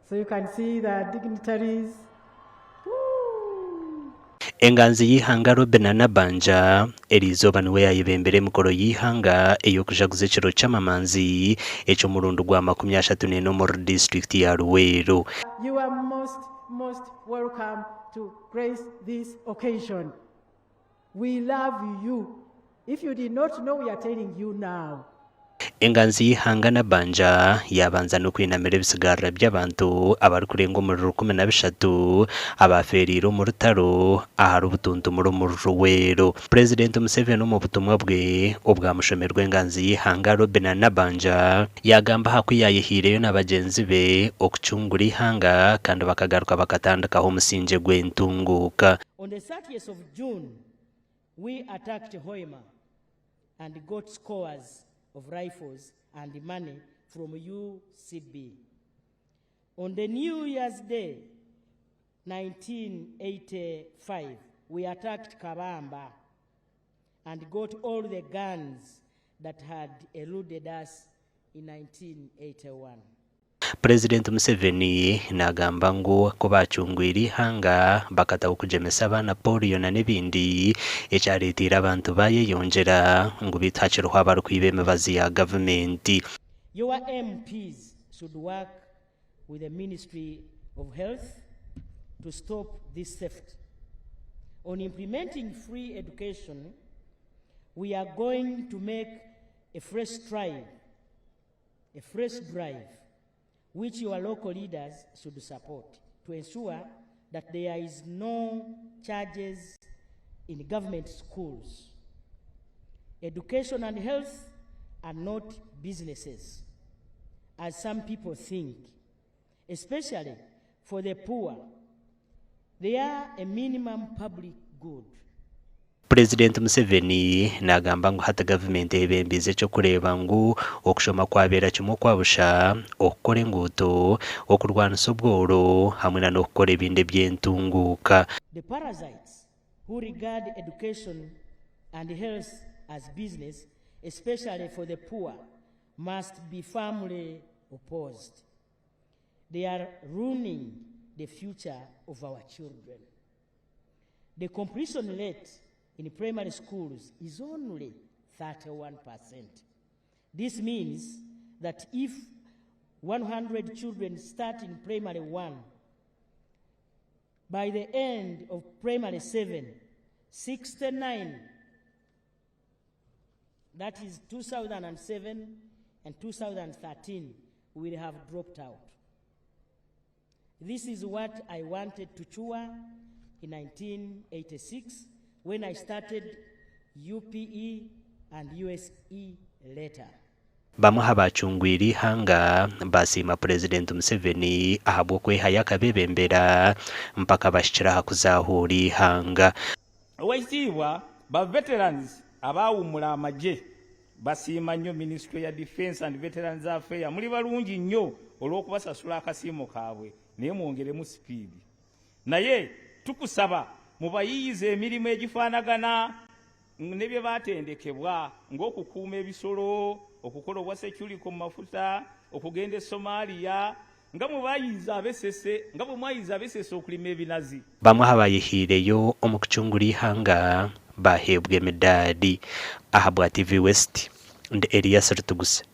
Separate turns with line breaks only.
So you can see the dignitaries. Woo!
Enganzi y'eihanga Robinah Nabbanja eriizooba niwe yaayebembera emikoro y'eihanga ey'okujaguza ekiro ky'amamanzi eky'omurundi gwa 34 omuri disiturikiti ya Luweero.
You are most, most welcome to grace this occasion. We love you. If you did not know, we are telling you now.
Enganzi y'eihanga Nabbanja yaabanza n'okwinamira ebisigarira by'abantu abarikurenga omuri 13 abaafeereire omu rutaro ahari Butuntumura omuri Luweero. Purezidenti Museveni omu butumwa bwe obwamushomerwa enganzi y'eihanga Robinah Nabbanja yaagamba aha ku yaayehaireyo na bagyenzi be okucungura eihanga kandi bakagaruka bakatandikaho omusingye gw'entunguuka.
On the 30th of June, we attacked Hoima and got scores of rifles and money from UCB. On the New Year's Day, 1985, we attacked Kabamba and got all the guns that had eluded us in 1981.
Purezidenti Museveni naagamba ngu ku baacungwire eihanga bakataho kugyemesa abaana pooriyo n'ebindi ekyareeteire abantu baayeyongyera ngu beitu hakiriho abarikwiba emibazi ya gavumenti.
Your MPs should work with the Ministry of Health to stop this theft. On implementing free education, we are going to make a fresh stride a fresh drive which your local leaders should support to ensure that there is no charges in government schools. Education and health are not businesses, as some people think, especially for the poor. They are a minimum public good.
Purezidenti Museveni naagamba ngu hati gavumenti eyebembiize eky'okureeba ngu okushoma kwabeera kimwe okwa busha, okukora enguuto, okurwanisa obworo hamwe na n'okukora ebindi eby'entunguuka.
The parasites who regard education and health as business, especially for the poor, must be firmly opposed. They are ruining the future of our children. The completion rate in primary schools is only 31%. This means that if 100 children start in primary 1, by the end of primary 7, 69, that is 2007 and 2013, will have dropped out. This is what I wanted to cure in 1986 when I started UPE and USE later.
Bamwe aha baacungwire eihanga baasiima Purezidenti Museveni ahabw'okwehayo akabeebembera mpaka bahikire aha kuzaahuura eihanga.
Owekitiibwa, ba veterans abaawummula amagye Basiima nnyo minisitule ya Defence and Veterans Affair muli balungi nnyo olw'okubasasula akasiimo kaabwe naye mwongeremu sipiidi. Naye tukusaba mubayiiyize emirimu egifaanagana ne bye baatendekebwa ng'okukuuma ebisolo, okukola obwa seculiko mu mafuta, okugenda e Somalia nga bwe bayiiza ab'e Ssese nga bwe mwayiiza ab'e Ssese okulima ebinazi.
Bamwe aha baayehaireyo omu kucungura eihanga baaheebwa emidaari. Ahabwa TV West, ndi Elias Rutuguse.